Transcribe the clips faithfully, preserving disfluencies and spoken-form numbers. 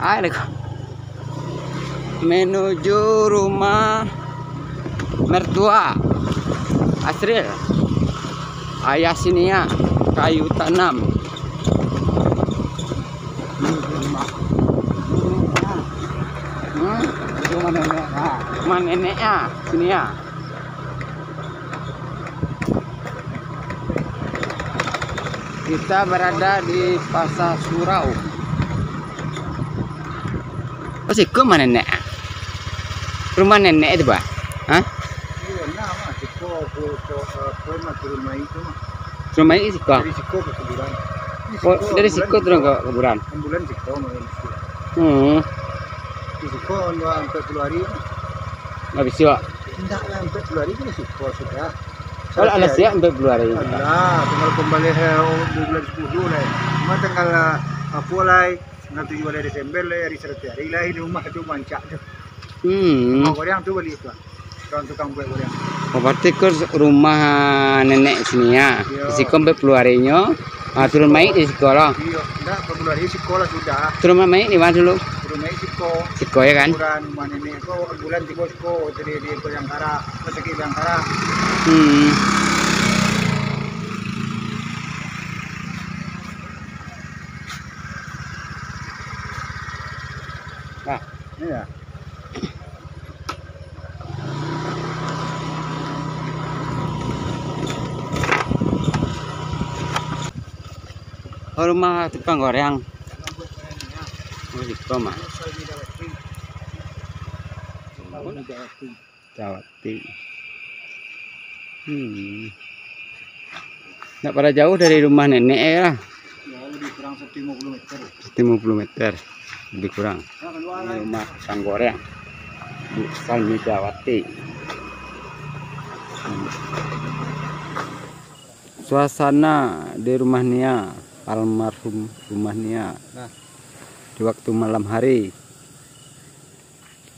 Ayo, menuju rumah mertua Asril, Ayah Sinia, Kayu Tanam. Hmm, itu rumah nenek, ah. Rumah nenek, ah, Sinia. Kita berada di Pasar Surau. Oh, siko rumah nenek? Rumah nenek itu, Bah? Hah? Iyo, nah, mah, siko, ko, ko, eh, ko, mah, turun mai tu, mah. Turun mai siko? Dari siko ke kuburan. Di Oh, siko, dari ambulan siko turun siko. Ke kuburan? Ambulan siko, mah, siko. Hmm. Di siko, ampek puluah hari. Habis, Pak? Indak lah, ampek puluah hari tu di siko sudah. Kalau alah siap, ampek puluah hari. Alah, tanggal pambaleh, eh, bulan sapuluah lah. Cuma tanggal, eh, apo lah, tanggal tujuah baleh Desember lah, hari saratuih hari lah, di rumah tu mancak tu. Hmm. Rumah goreang tu baliak tu. Tukang-tukang buek goreang. Oh, berarti ko rumah nenek Sinia. Iyo. Di siko ampek puluah harinyo. Ah, turun mai di siko lah. Iyo, ndak, ampek puluah hari siko lah sudah. Turun mai di ma dulu? Turun mai siko. Siko, yo kan? Kuburan rumah nenek ko, bulan tibo siko, tadi di Bayangkara, sakik Bayangkara. Hmm. Nah, ini ya. Oh, rumah tukang goreang. Oh, siko mah. Jawati. Hmm. Ndak pada jauh dari rumah nenek, yo lah. Yo, lebih kurang satu limo puluah meter. Satu limo puluah meter, lebih kurang. Ini rumah tukang goreang, Bu Salmidawati. Hmm. Suasana di rumah nia, almarhum rumah nia. Nah. Di waktu malam hari.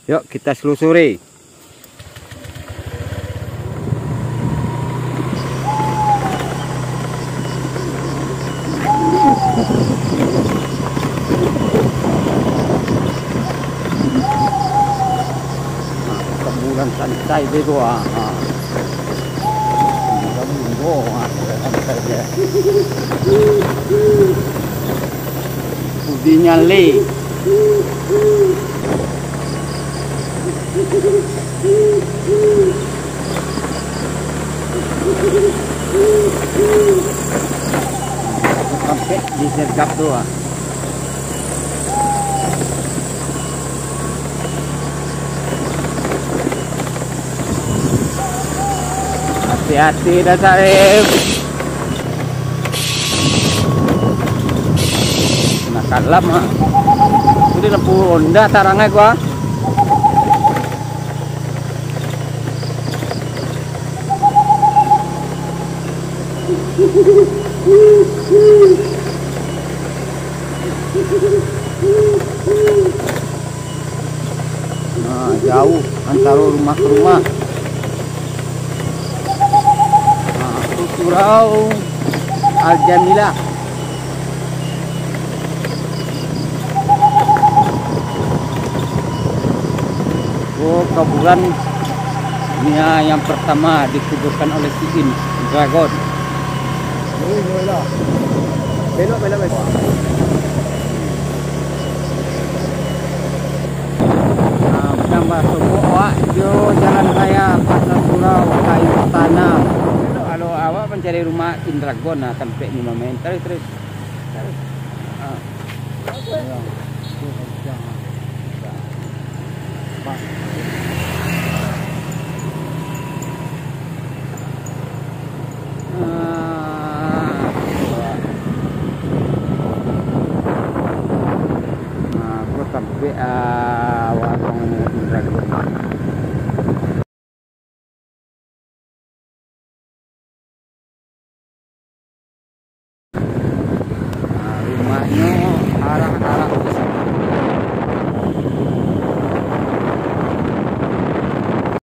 Yuk, kita selusuri. Nah, kuburan santai deh tu, ah. Ah. Kuburan minggu, ah, santai deh. Udinya le. Sampai di sergap tu, ah. Hati-hati dah, Sarif. Nah, kalam, ah. Jadi lampu ronda tarang ai gua. Nah, jauh antaro rumah ka rumah. Nah, tu Surau Al-Jamilah. Oh, kuburan nia yang pertama dikuburkan oleh si In Dragon. Belok, belok, belok. Nah, tambah sumuk awak jo jalan raya Pasar Surau, Kayu Tanam. Kalau awak mancari rumah In Dragon, nah, tampek ni mamain. Taruih, taruih. Taruih. Ah. Nah, ko sampai, ah, warung Indra Goma. Nah, rumahnyo